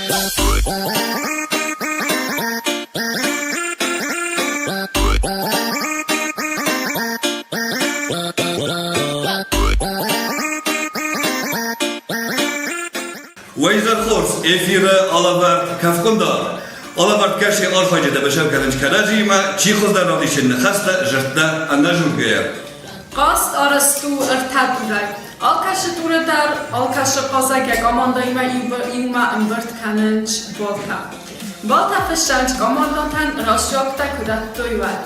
Уӕ хорз, эфиры алӕвӕрд Кӕфхъуындар. Алӕвӕрд кӕсы архайджытӕ бӕсӕв кӕнынц кӕрӕдзиимӕ, чи хуыздӕр равдисы ныхӕстӕ, зӕрдтӕ ӕнӕзонгӕйӕ. Хъазт арӕзт у ӕртӕ турӕй. Алкӕцы туры дӕр алкӕцы хъазӕг йӕ командӕимӕ иумӕ ӕмбырд кӕнынц балтӕ. Балтӕ фыссынц командӕтӕн раст дзуӕпптӕ куы дӕттой, уӕд.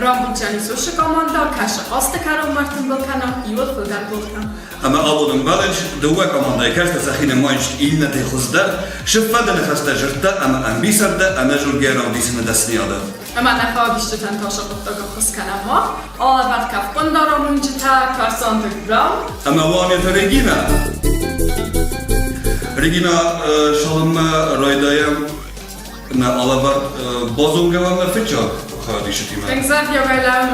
Рамбулдзӕнис уыцы командӕ, кӕцы хъазты кӕронмӕ ӕртымбыл кӕна иуыл фылдӕр голтӕ. Ӕмӕ абон ӕмбӕлынц дыууӕ командӕйы кӕстӕр сӕхи нымайынц иннӕтӕй хуыздӕр, сыффӕды ныхӕстӕ зыдта ӕмӕ ӕмбисӕндтӕ ӕнӕзонгӕ равдисыны дӕсныйады. Ӕмӕ нӕ хъӕуабисджытӕн тасы хъуыддаг ӕххуыс кӕнӕм мах, алӕвӕрд кӕфхъуындар амонджытӕ Карсанты Гурам ӕмӕ Уанеты Регинӕ. Регина, цалынмӕ райдайӕм нӕ алӕвӕрд базонгӕ уӕм нӕ фыццаг хайадисджытимӕ. Тынг зӕрдиагӕй лӕууын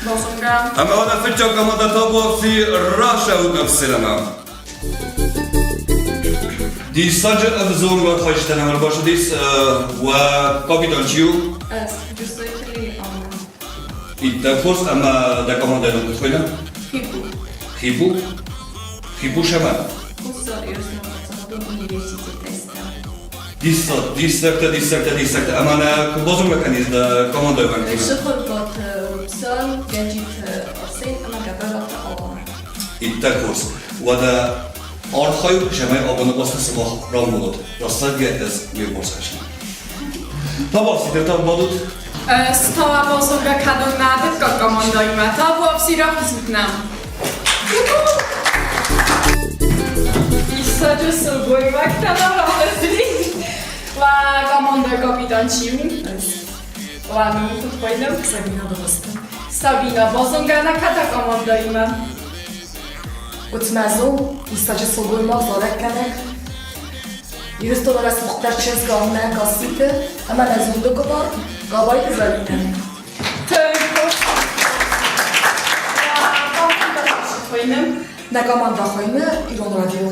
базонгӕ. Ӕмӕ нӕ фыццаг командӕ табуафси рацӕут нӕ сценӕмӕ. Диссаджы ӕвзонг архайджытӕ нӕм ӕрбацыдис. Уӕ капитан чи у? Иттӕг хорз ӕмӕ дӕ командӕйы ном куыд хуыйны? ХИПУ. ХИПУ? ХИПУ сӕмӕ? Хуссар Ирыстоны паддзахадон университетӕй стӕм. Диссаг, диссӕгтӕ, диссӕгтӕ, диссӕгтӕ. Ӕмӕ нӕ куы базонгӕ кӕнис дӕ командӕйы уӕнгтимӕ? Сыхырбаты Рупсан, Гӕджиты Арсен ӕмӕ Гӕбӕраты Алан. Иттӕг хорз. Уӕдӕ архайут, цӕмӕй абоны хъазты сымах рамбулат. Рӕстӕггӕ ӕз уе вварс хӕссын. Табуафси, та бадут. Sta базонгӕ кӕнон нӕ дыккаг командӕимӕ. Табуафси, рахизут нӕм. Диссаджы сылгоймӕгтӕ нӕм рахызти. Уӕ командӕйы капитан чи у? Уӕ ном куыд хуыйны? Сабина Догъуызты. Сабина, базонгӕ нӕ кӕд командӕимӕ? Гуыцмӕзыл диссаджы сылгоймаг зарӕггӕнӕг, Ирыстоны рӕсугъддӕр чызг Аннӕ Гасситы ӕмӕ нӕ зонды къуыбар Габайты Зӕлинӕ. Хуыйны? Нӕ командӕ хуыйны Ирон радио.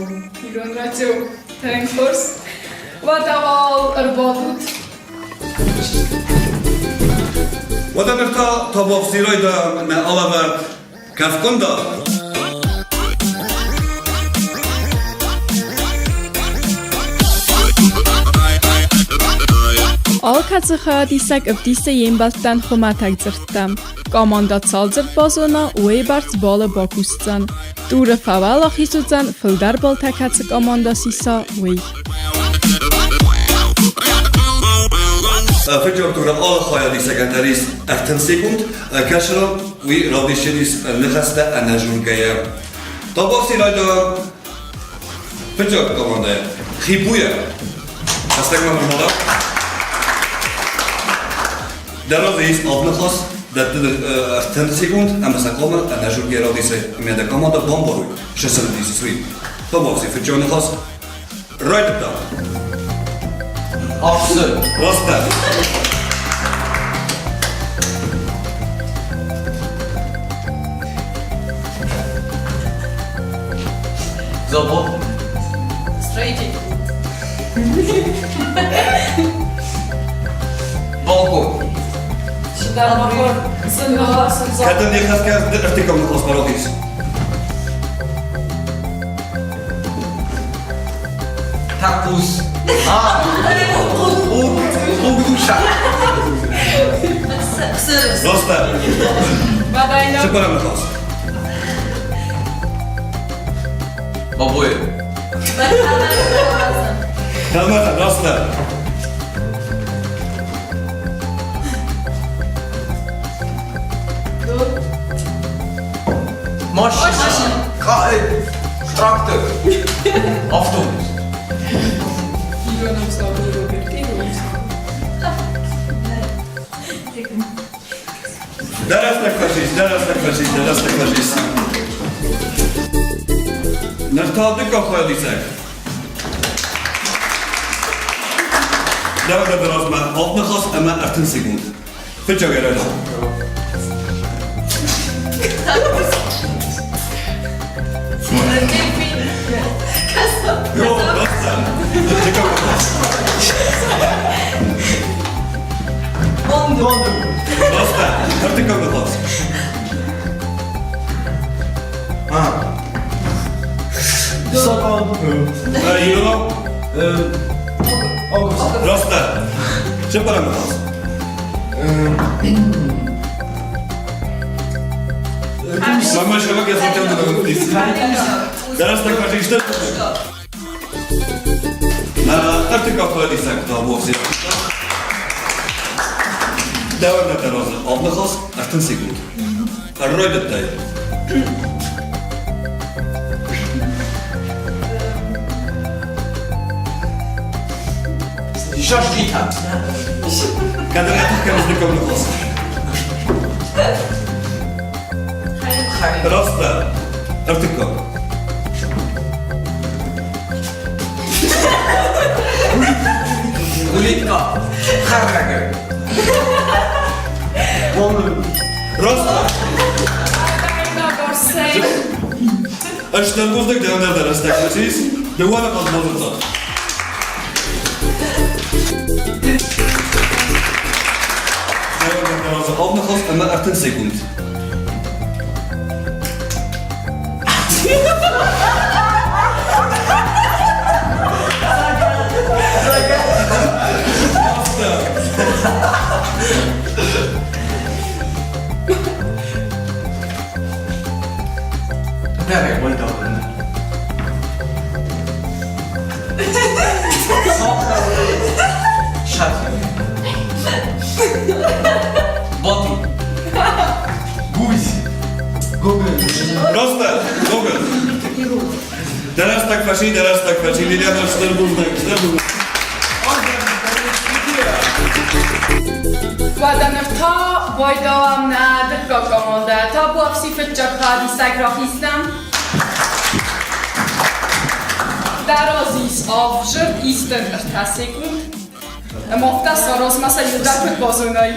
Ирон радио. Тынг хорз. Уӕдӕ уал ӕрбадут. Уӕдӕ ныр та табуафси райдайӕм нӕ алӕвӕрд Кӕфхъуындар. Алкӕцы хайадисӕг ӕвдисы йе мбӕлттӕн хуымӕтӕг дзырдтӕ. Командӕ цал дзырд базона, уыйбӕрц балы бакусдзӕн. Туры фӕуӕлахиз уыдзӕн, фылдӕр баллтӕ кӕцы командӕ сиса, уый. Фыццаг туры алы хайадисӕгӕн дӕр ис 30 секунд. Кӕсырыл уый равдисӕнис ныхӕстӕ ӕнӕзонгӕйӕ. Табуафси райдайӕм фыццаг командӕйӕ. ХИПУ-йӕ. Хӕстӕгмӕ нырмала. Дӕ разы ис авд ныхас, дӕтты 30 секунд ӕмӕ сӕ хъуамӕ ӕнӕзонгӕ равдисай ӕмӕ дӕ командӕ бамбарой, сӕ цы равдисыс, уый. Табуафси фыццаг ныхас райдыдта. Ахсы. Растдӕр. Завод. Строитель. Балкон. Кӕдӕм не хӕсгӕ ӕртыккаг ныхас барадис? Тӕрхъус. А, Хъуг душа. Растдӕр. Цыппӕрӕм ныхас. Бабой. Тӕлмӕтӕн, растдӕр. Машина. Трактор. Автобус. Дӕ рӕстӕг фӕцис, дӕ рӕстӕг фӕцис, дӕ рӕстӕг фӕцис. Ныр та дыккаг хайадисӕг. Дӕ размӕ авд ныхас ӕмӕ 30 секунд. Фыццаг ӕрӕджы. Раст Ӕртыккаг ныхас. Сакан. Иронау? Август. Раст Цыппӕрӕм ныхас. Мама шамак я хотел договориться. Зараз так важно, что... Ӕртыккаг фӕлдисӕг та вовсе. Дӕуӕн дӕ разы авд ныхас, 30 секунд. Райдыдтай. Шашлика. Кӕдӕм ӕртыккаг дыккаг ныхас. Раст дӕ. Ӕртыккаг. Улитка. Хӕрӕг. Раст дӕ. Стыр бузныг дӕ дӕр рӕстӕг фӕцис. Дыууӕ ныхас базыдтат. Авд ныхас ӕмӕ 30 секунд. Боти. Гусь. Гоголь. Раст Гоголь. Дӕ рӕстӕг фӕци, дӕ рӕстӕг фӕци. Лилиана, стыр бузныг, стыр бузныг. Уӕдӕ ныр та байдауӕм нӕ дыккаг командӕ. Табуафси фыццаг хӕдисӕг рахиздзӕн. Дӕ разы ис ӕвзӕрд истын 3 секунд. Ӕмӕ афтӕ сараз, мӕ сӕ иу дӕр куыд базонай.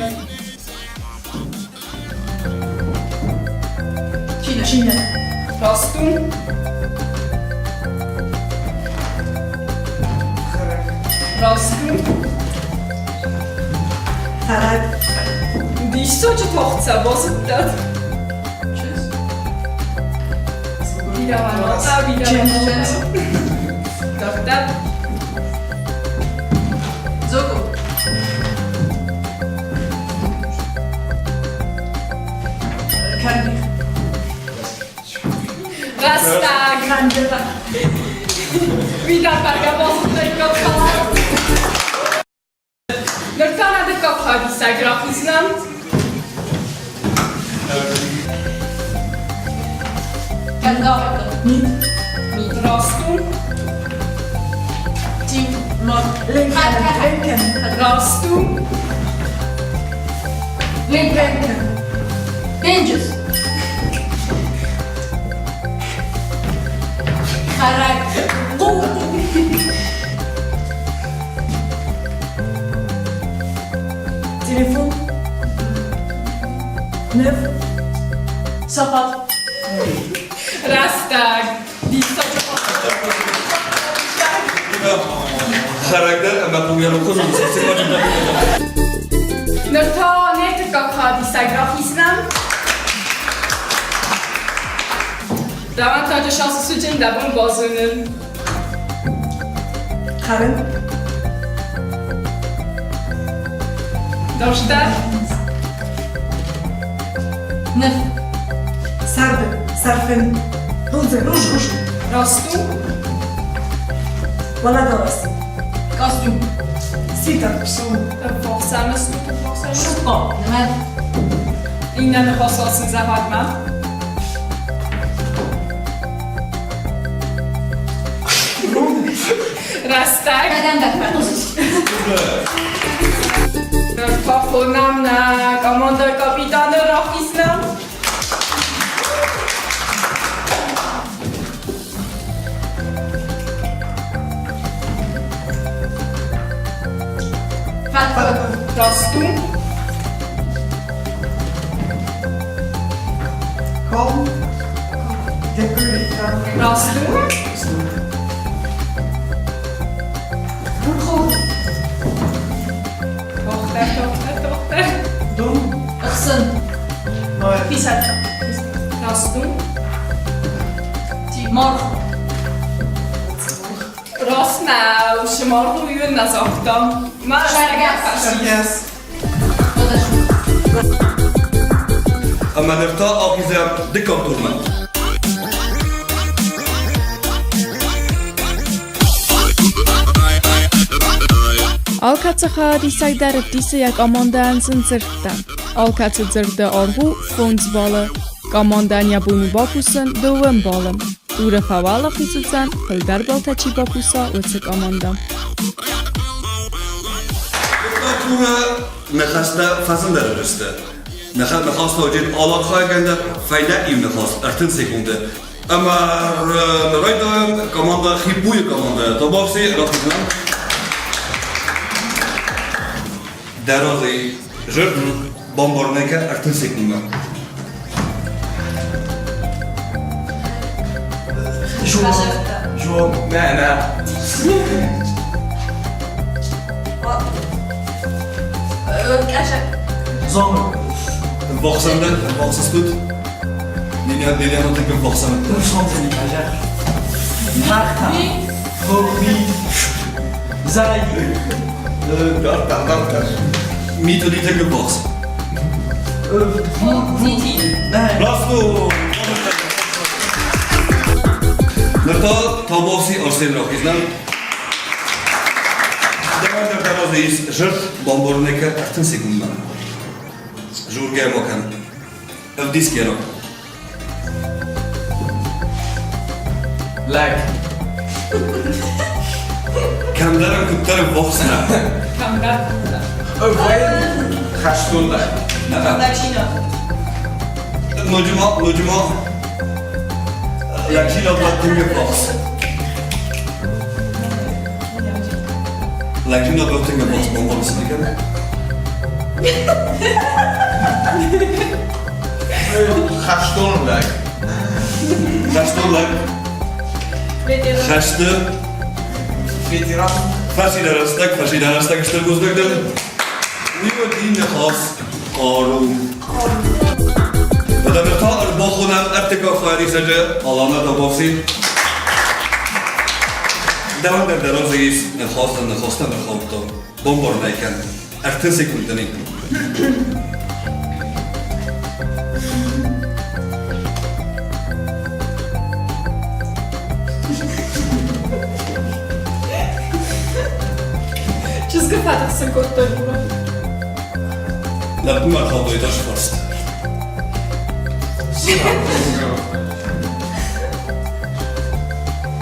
Чиныг. Раст у? Раст у? Хӕрӕг. Диссаджы тагъд сӕ базыдтат. Бирӕ бирӕ Дарддӕр. Зокъо. Кӕрдих. Рӕстӕг. Уый бӕргӕ базыдтаиккат хӕлар. Ныр та нӕ дыккаг хӕдисӕг рахиздзынӕн. Кӕнгӕ. Мит. Мит раст у? Тим. Мод. Ленкен. Ленкен. Раст у? Ленкен. Денджыз. Хӕрӕг. Хъуг. Телефон. Ныв. Сахат. Рӕстӕг. Диссаджы Хӕрӕг дӕр ӕмӕ хъуг хуызон Ныр та не ртыккаг хӕдисӕг рахиздзынӕн. Дӕуӕн та шансы суджын дӕ бон базонын. Хӕрын. Дарддӕр. Ныв. Сӕрды. Сӕрфын. Рудзынг. Руж. Руж. Раст у? Уӕлӕдарӕс. Костюм. Свитер. Ӕввахсӕм стут, ӕввахсӕм. Шутка. Нымӕт. Иннӕ ныхас сын зӕгъӕд-ма. Рӕстӕг. Ныр та хонӕм нӕ командӕйы капитаны рахиздзынӕн. Раст у? Ком. Декорика. Раст у? Раст у. Маргъ. Раст нӕу, сымаргъ у нӕ загъта. Ма Черкес. Ӕмӕ ныр та ахизӕм дыккаг турмӕ. Алкӕцы хайадисӕг дӕр ӕвдисы йӕ командӕйӕн сын дзырдтӕ. Алкӕцы дзырды аргъ у фондз баллы. Командӕйӕн йӕ бон у бакусын дыууӕ баллы. Туры фӕуӕлахиз уыдзӕн, фылдӕр баллтӕ чи бакуса, уыцы командӕ. Дыккаг туры ныхӕстӕ фӕзындӕр сты. Ныхас алы архайӕгӕн дӕр фӕйнӕ иу ныхас 30 секунды. Ӕмӕ райдайӕм командӕ ХИПУ-йы командӕ. Табуафси, рахизӕм. Дӕ разы жир бамбарынӕй 30 секундмӕ. Жуан. Нӕ, нӕ. Зон. Вахсамда, вахсастут. Лилиана только вахсамда. Хоби. Зай. Методика вахс. Раст у! Ныр та Табуафси Арсен рахизнӕн. Дӕуӕн дӕр дӕ разы ис жырт бамбарынӕй 30 секундмӕ. Жургӕ ма кӕн. Ӕвдисгӕ Лӕг. Кӕмдӕр куыддӕр вахс нӕ. Кӕмдӕр. Хӕстон лӕг. Лачина. Ноджы ма, ноджы ма. Лӕгсинаг лӕгтынге вахс. Лӕгсинаг лӕгтынге вахс бамбарыс кӕн. Хӕстон лӕг. Хӕстон лӕг. Хӕсты. Ветеран. Фӕсидӕ рӕстӕг, фӕсидӕ рӕстӕг стыр бузныг дын. Уый уыди ныхас хъару. Уӕдӕ ныр та ӕрбахонӕм ӕртыккаг хайадисӕджы Алана Табуафси. Дӕуӕн дӕр дӕ разы ис ныхас дӕ ныхӕстӕм ӕрхаудта. Бамбарын ӕй кӕн. 30 секунды нин. Чызгы фӕтыхсын кодтой Бура. Лӕппумӕ ӕрхаудтой тас фарст.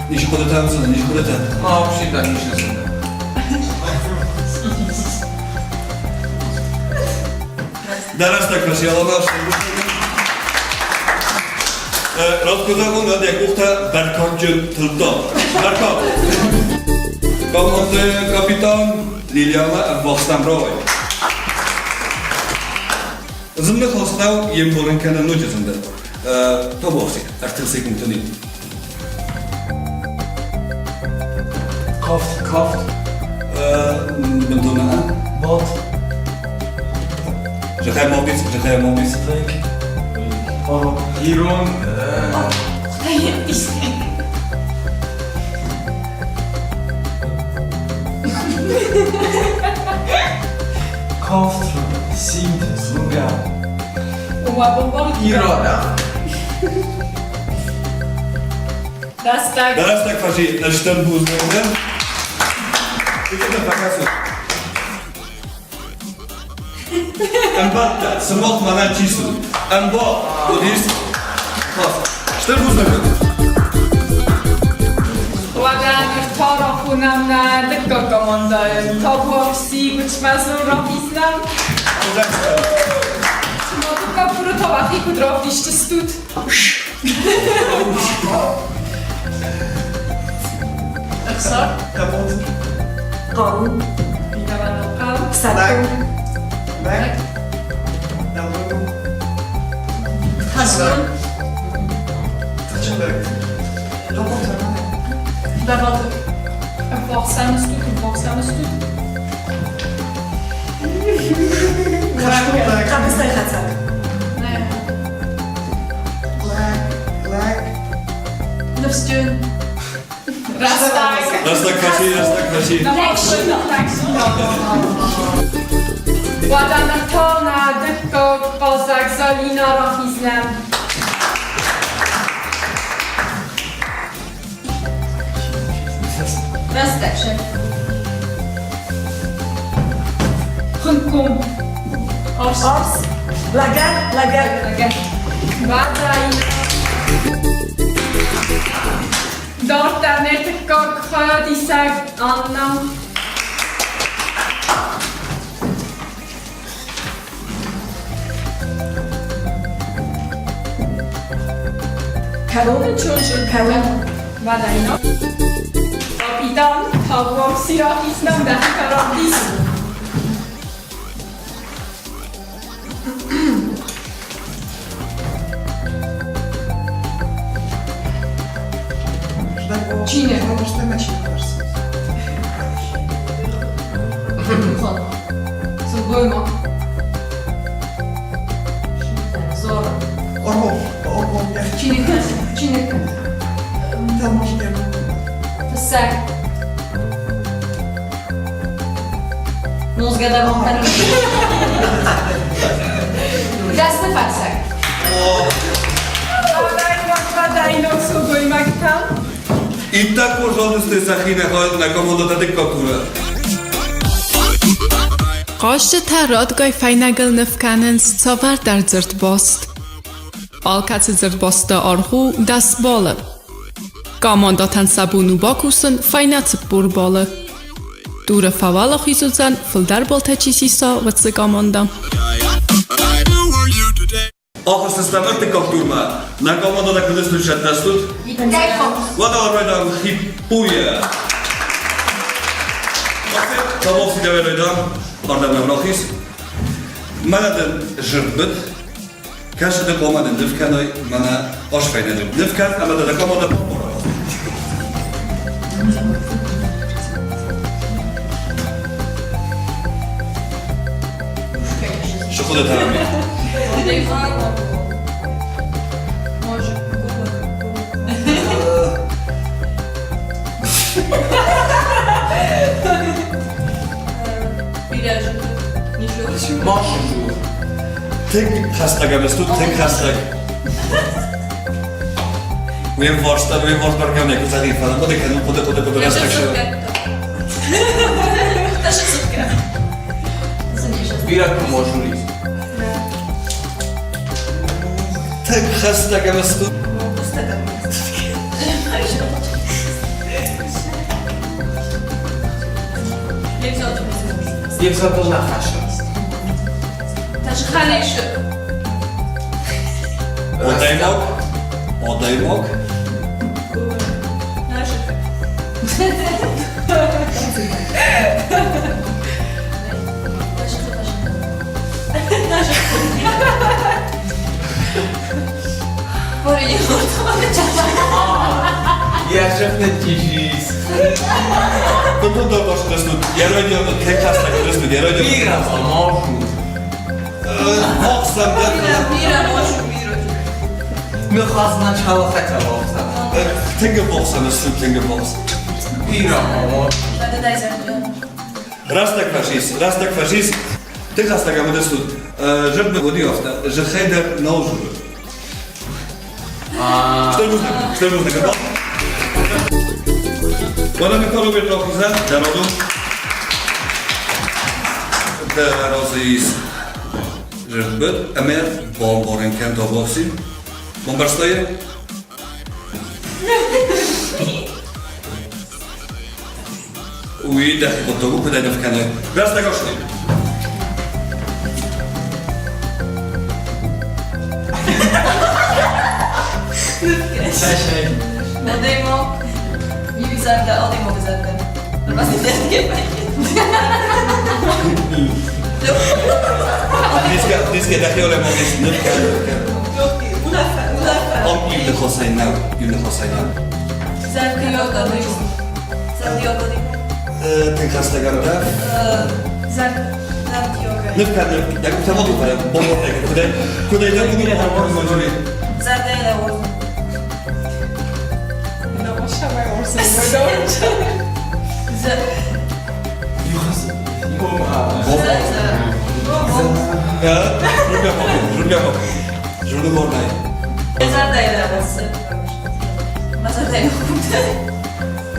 Ницы хъуыдытӕ уыдзӕн, ницы хъуыдытӕ. Вообще так ничего. Дӕ рӕстӕг фӕсиалана Раст куы зӕгъон, уӕд йӕ къухтӕ бӕркадджын тылдта. Бӕркад! Команды капитан Лилиана ӕввахстӕм рауай. Зын ныхас нӕу, йе мбарын кӕнын ноджы зындӕр. Табуафси, 30 секунды нин. Кафт. Кафт. Бынтон нӕ. Бат. Жахай мобис, жахай мобис. Лек. Араб. Ирон. Кафт. Симд. Луга. Ома бамбарут. Ирон. Рӕстӕг. Рӕстӕг фӕци, стыр бузныг дын. Фӕкӕсут. Ӕмбӕлттӕ, сымах мӕнӕн чи стут? Ӕмбал, уыдис. Стыр бузныг дын. Уӕдӕ ныр та рахонӕм нӕ дыккаг командӕйы. Табуафси, Гуыцмӕзы рахизнӕм. Цыма дыккаг туры та уӕхи куыд равдисдзыстут? Ӕхсар? Капот. Хъару. Мидӕмӕ Сӕрак. Лӕг. Хӕстон. Лӕг. Бӕгъатыр. Ӕввахсӕм стут, ӕввахсӕм стут. Хъӕбысӕй хӕцӕг. Нӕ. Фысджын. Рӕстӕг. Рӕстӕг фӕци, рӕстӕг фӕци. Уӕдӕ ныр та нӕ дыккаг хъазӕг Зӕлинӕ рахизнӕм. Рӕстӕг. Хуынком. Арс. Арс. Лӕгӕт, лӕгӕт. Лӕгӕт. Уӕдӕ Дарддӕр не ртыккаг хайадисӕг Анна. Кӕрон. Кӕрон. Уӕдӕ Капитан Павлов Сирахиснам дӕхи равдис. Чиныг. Сылгоймаг. Зор. Чиныг. Чиныг. Фыссӕг. Нозгӕ кӕнын. Дӕсны фӕрсӕг. Бӕдӕйнаг сылгоймӕгтӕн. Иттӕг хорз равдыстой сӕхи нӕ командӕтӕ дыккаг туры. Хъазджытӕ радгай фӕйнӕгыл ныв кӕнынц цавӕрдӕр дзырдбаст. Алкӕцы дзырдбасты аргъ у 10 баллы. Командӕтӕн сӕ бон у бакусын фӕйнӕ 40 баллы. Туры фӕуӕлахиз уыдзӕн, фылдӕр баллтӕ чи сиса, уыцы командӕ. Ахызтыстӕм ӕртыккаг турмӕ. Нӕ командӕтӕ куыд стут, цӕттӕ стут? Уӕдӕ райдайӕм хиппуйӕ. Табуафси дӕуӕй райдайӕм. Ардӕм нӕм рахиз. Мӕнӕ дын зырдбыд. Кӕсы дын хъуамӕ дын ныв кӕной, мӕнӕ асфӕйнӕджы ныв кӕн ӕмӕ дӕ дӕ командӕ бамбара. Цы хъуыдытӕ ам и? Может, Бирӕ зынты. Маршрут. Тынг хӕстӕг ӕм стут, тынг хӕстӕг. Уе вварстӕ, уе вварс бӕргӕ нӕ куы зӕгъин, фӕлӕ хъуыды кӕнын, хъуыды, хъуыды, хъуыды рӕстӕг сы. Бирӕ куы можури. Тынг хӕстӕг ӕм стут. Девзатыл нӕ хӕссынц. Адӕймаг, адӕймаг. Йӕ сыф ныджджих Куыд уыдон стут? Йӕ радио тынг хӕстӕг стут, йӕ радио. Бирӕ маршрут. Охсам дӕр. Ныхас начало хотя бы охсам. Тынг охсам стут, тынг охсам. Бирӕ маршрут. Рӕстӕг фӕцис, рӕстӕг фӕцис. Тынг хӕстӕг ӕм стут. Зӕрдмӕ уыди афтӕ, зӕххӕй дӕр нал зуры. Стыр бузныг, стыр бузныг. Уӕдӕ Михайлович рахизӕн, дӕ роду. Дӕ разы ис зӕрдбыд ӕмӕ бамбарын кӕн табуафси. Бамбӕрстай йӕ? Уый дӕхи хъуыддаг у, куыд ӕй ныв кӕнай. Рӕстӕг ацыди. Сӕсӕй. Адӕймаг иу зӕрдӕ, адӕймаджы зӕрдӕ. Nézd дӕхи олемон is ныв кӕн, ныв кӕн. Ам Ибн Хосайн нӕу, Ибн Хосайн нӕу. Тынг хӕстӕг ӕм дӕ. Ныв кӕн, ныв. Дӕ къухтӕ ма тухай, бомбардӕ куыдӕй, куыдӕй дӕ къухтӕ.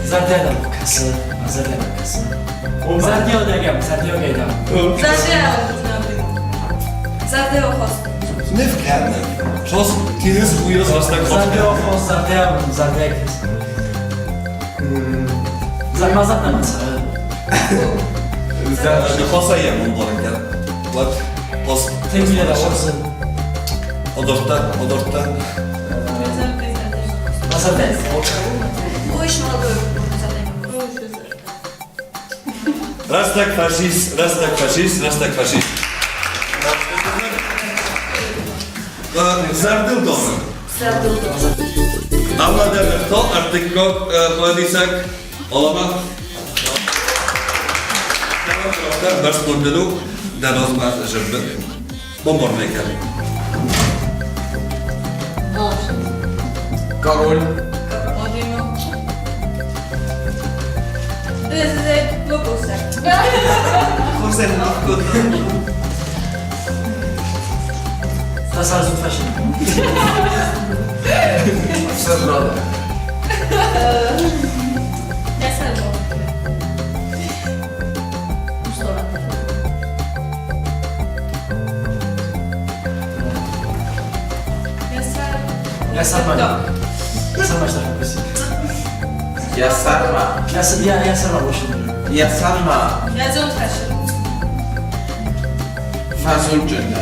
Зӕрдӕ дӕм кӕсы, зӕрдӕ дӕм кӕсы. Зӕрдиагӕй, зӕрдиагӕй дӕм. Рӕстӕг фӕцис, рӕстӕг фӕцис, рӕстӕг фӕцис. Зӕрдыл донын. Зӕрдыл донын. Ӕмӕ дӕ ныртыл ӕртыккаг хъуыдисӕг Олама. Бӕрзондыл дӕ размӕ зӕрдыл бомбардмӕ Король. Я сама. Я сама больше. Я сама. Фазунджын.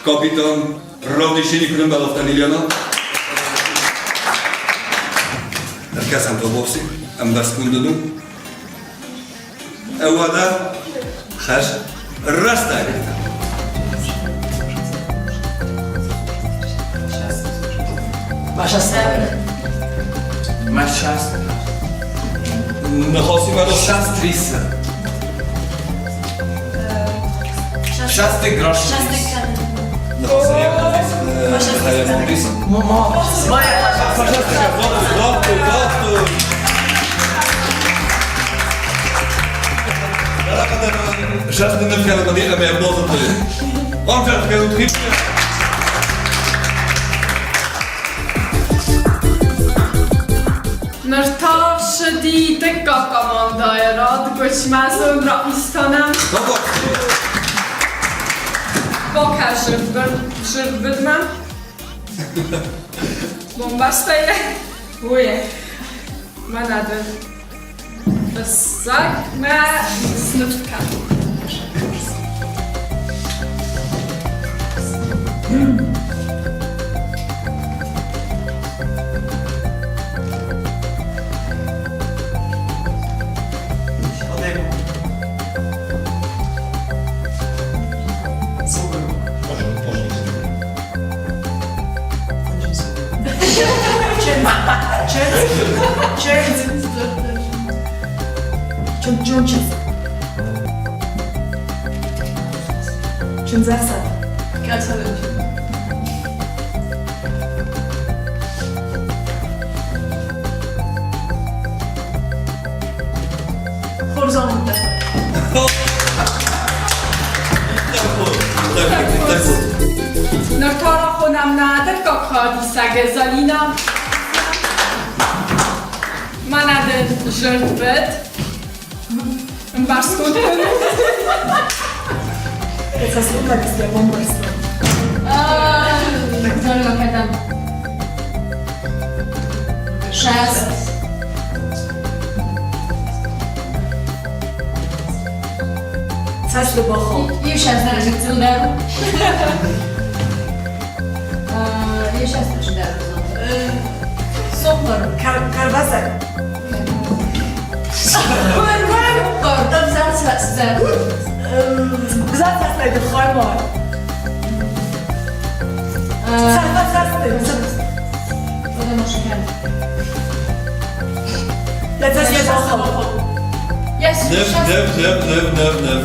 Капитан Равнишини Крымбалов Ильяна. Ӕркӕсӕм Тобовси, ӕмбӕрстгонд у. Ӕвӕдӕ хӕс рӕстӕг. Ныхасимӕ Шастриса. Шасты грош. Ныр та ссыди дыккаг командӕйы рад Гуыцмӕзон Раистанӕн. Бакӕсы зырбыдмӕ. Бомбастайы. Уый. Мӕнӕ дын. Фыццаг мӕ сныв кӕн. Хаодисӕг Залина. Мӕнӕ дын зӕрдбыд. Ӕмбӕрстгонд кӕны. Шест. Нев, нев, нев, нев, нев, нев.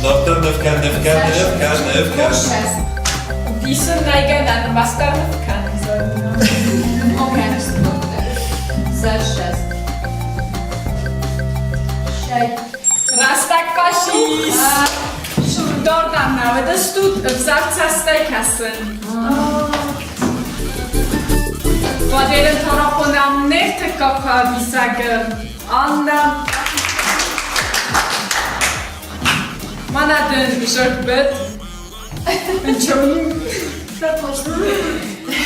Дарддӕр ныв кӕн, ныв кӕн, ныв кӕн, ныв кӕн. Дисы найгӕнӕн мастер ныв кӕн, Залина. Рӕстӕг фӕцис. Дардӕм нӕ уыдыстут ӕвзӕр цӕстӕй кӕсын. Уӕдерын тарахонӕм не ртыккаг хаодисӕгы Аннӕ. Мӕнӕ дын зӕрдбыд.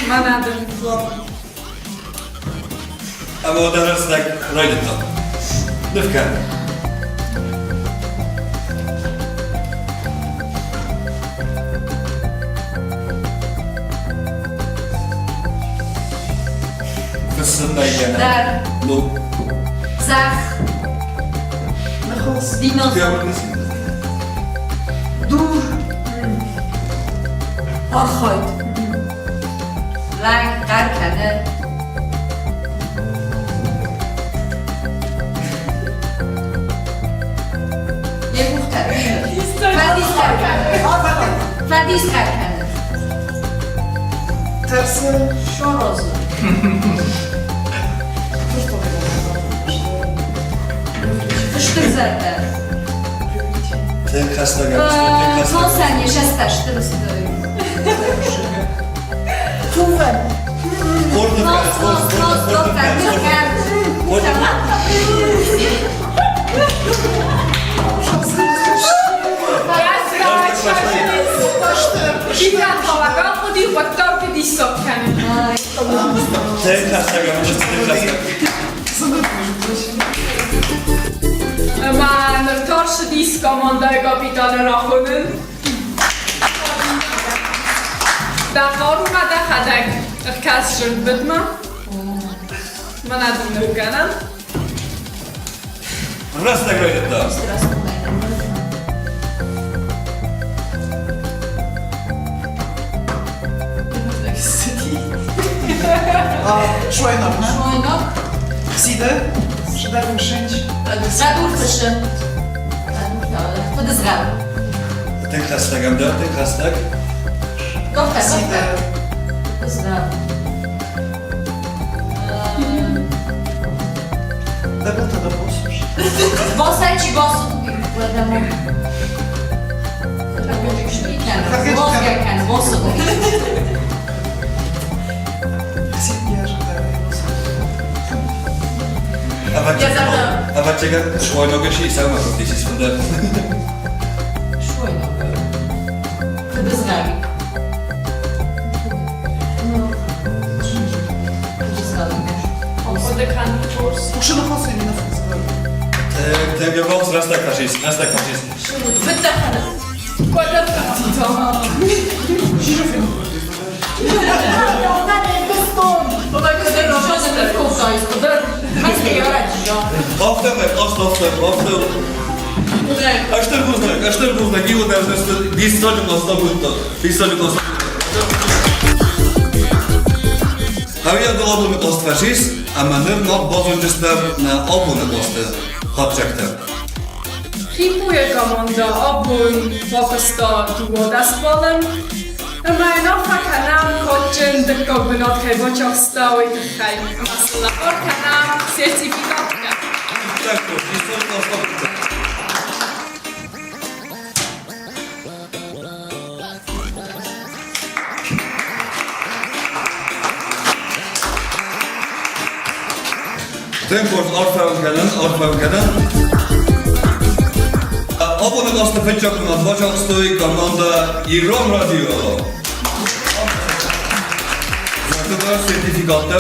Мӕнӕ дын флоп. Ӕмӕ уӕдӕ рӕстӕг райдыдта. Ныв кӕн. Фыссын найгӕнӕн. Дӕр. Ну. Зӕхх. Динозавр. Дур. Архайд. Лӕг хъӕр кӕны. Йӕ къухтӕ Фӕдис хъӕр кӕны. Фӕдис хъӕр кӕны. Тӕрсы. Шорозы. Стыр зӕрдӕ. Тынг хӕстӕг ӕмӕ тынг хӕстӕг. Фосӕн шестӕ стыр сты. Кувӕн. Хорз ныв кӕн, хорз, хорз, хорз ныв кӕн, хорз ныв кӕн. Тынг хӕстӕг ӕмӕ тынг хӕстӕг. Ӕмӕ ныр тӕрсыдис командӕйы капитаны рахонын. Дӕ хъарумӕ дӕхӕдӕг ӕркӕс зындбыдмӕ. Мӕнӕ дын нывгӕнӕн. Рӕстӕг райдыдта. Шуайнок, не? Шуайнок. Сиды, шедевр шинч. Радуртышы. Фыдызгъӕл. Тынг хӕстӕг ӕмдӕр, тынг хӕстӕг. Кофта, кофта. Фыдызгъӕл. Дебата да босиш. Босай чи бос? Бос Ӕвӕццӕгӕн, шуайногы чи сӕумӕ фӕдисис фылдӕр. Шуайногы. Фыдызгъӕл. Тынг ӕввахс рӕстӕг фӕцис, рӕстӕг фӕцис. Афтӕмӕй, афтӕ, афтӕ. Ӕстыр бузныг, ӕстыр бузныг, иуылдӕр диссаджы хъӕстагуыдтӕ, диссаджы хъӕстагуыдтӕ. Хӕрзиадыл абоны хъазт фӕцис, ӕмӕ ныр мах базондзыстӕм нӕ абоны хъазты хатдзӕгтӕ. ХИПУ-йы командӕ абон бафыста 12 баллы. Ӕмӕ йын арфӕ кӕнӕм, кадджын дыккаг бынат кӕй бацахста, уый тыххӕй. Ӕмӕ сын лӕвар кӕнӕм сертификаттӕ. Иттӕг хорз, иттӕг хорз. Тынг хорз арфӕ уын кӕнын, арфӕ уын кӕнын. Абоны азты фыццаг бынат бацахстой командӕ Ирон радио. Зӕрдӕ сертификаттӕ.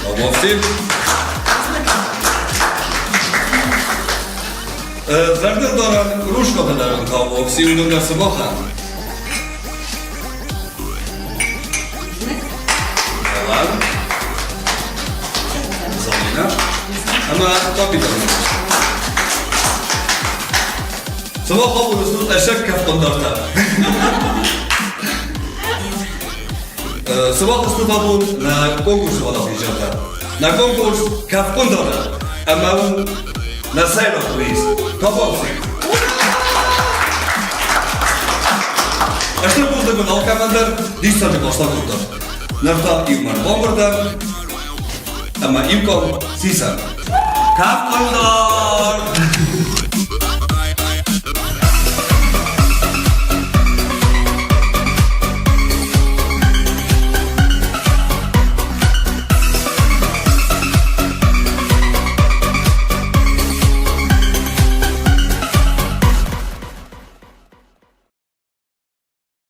Абонсти. Зӕрдылдарӕн кружкӕтӕ дарӕн каубокси уыдон дӕр сымахӕн. Ӕвӕр. Залина. Ӕмӕ капитан. Сымах абон стут ӕцӕг кӕфхъуындартӕ. Сымах стут абон нӕ конкурсы уӕлахизджынтӕ. Нӕ конкурс кӕфхъуындартӕ ӕмӕ у нӕ сӕйраг приз. Кабанцик. Стыр бузныг уын алкӕмӕн дӕр, диссаджы баста кодтат. Ныр та иумӕ ӕрбамбырдӕм ӕмӕ иу къам сисӕм. Кӕфхъуындар!